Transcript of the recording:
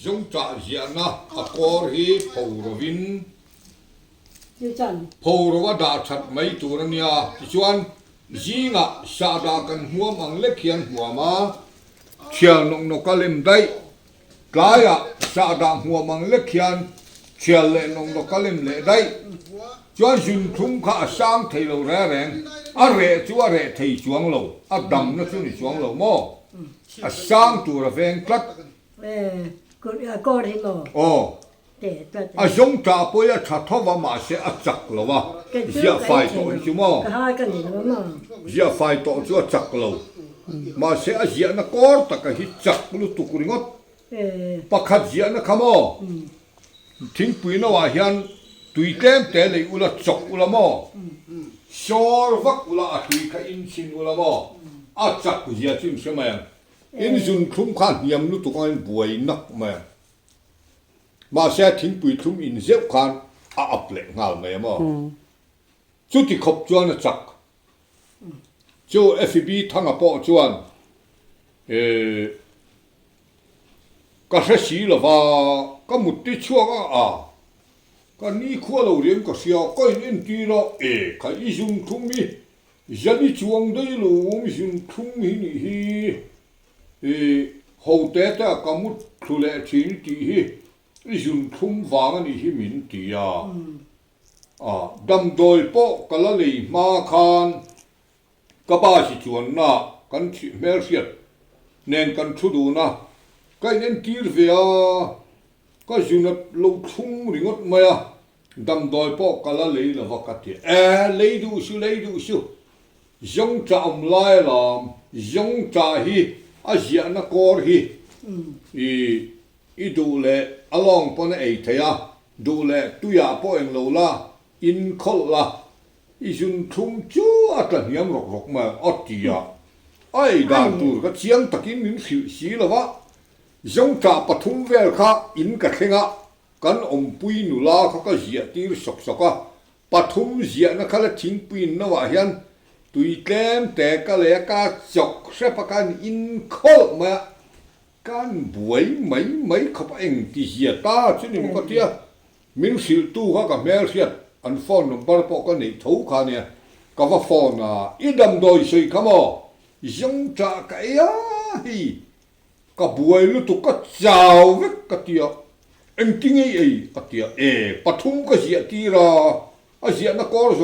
Zawngṭah ziahna a kawr hi pho rovin pho rova dah that mai tur a nia. Tichuan, zingah sahdah kan hmuam ang lek hian hmuam a, thial nawk nawk a lem daih. Tlaiah sahdah hmuam ang lek hian thial leh nawk nawk a lem leh daih. Chuan zunthlum kha a sang thei lo reng reng, a reh chu a reh thei chuang lo, a damna chu ni chuang lo maw? A sang tur a veng tlat. Aw, a zawng tah pawh hi a tha tho va mahse a chak lo a, ziah fai tawh hi chu maw? Ziah fai tawh chu a chak lo, mahse a ziahna kawr taka hi chak lutuk ringawt. Pakhat ziahna kha maw? Thingpui no ah hian tui tlem te lei ula chawk ula maw? Sawr vak ula a tui kha inchhin ula maw? A chak zia chu in hre mai ang. In zun thlum kha a hniam lutuk ang in buai nak mai a. Mahse thingpui thlum in zeuh khan a up leh nghal mai a maw? Chuti khawp chuan a chak. Chu FB Thanga pawh chuan eh ka hre si lova ka mutti chhuak a a ka nikhua lo riam ka hria ka in entir a eh kha i zun thlum hi Zali chuang daih lo awm zun thlum hi nih hi i ho te te a ka mut thlu leh thin tih hi i zun thlum vang a nih hi min ti a. A damdawi pawh ka la lei hma khan ka bus i chuanna kan hmelhriat nen kan thu dun a, ka in entir ve a, ka zun a lo thlum ringawt mai a. Damdawi pawh ka la lei lo va ka ti. E, lei duh su, lei duh su. Zawngṭah awm lai alam, zawngṭah hi a ziahna kawr hi i i duh leh a lawng pawn a ei thei a, duh leh tuiah pawh eng lo la, in khawlh la, i zun thlum chu a tla hniam rawk rawk mai ang a ti a. A ei dan tur kha chiang takin min hrilh si lo va, zawngṭah pathum vel kha in ka thleng a, Kan awmpui nula kha ka ziah tir sawk sawk a, pathum ziahna kha la thingpui in no ah hian tui tlem te ka lei a, ka chawk hrep a, kan in khawlh mai a, kan buai mai mai khawp a, eng ti zia ta chu ni maw ka tia, min hrilh tu kha ka hmelhriat an phone number pawh ka neih tho kha nia, ka va phone a, i damdawi sawi kha maw, zawng chah ka ei a hei. Ka buai lutuk ka chau vek ka ti a, engti ngei ei a ti a, e pathum ka ziah tir a, a ziahna kawr zawng.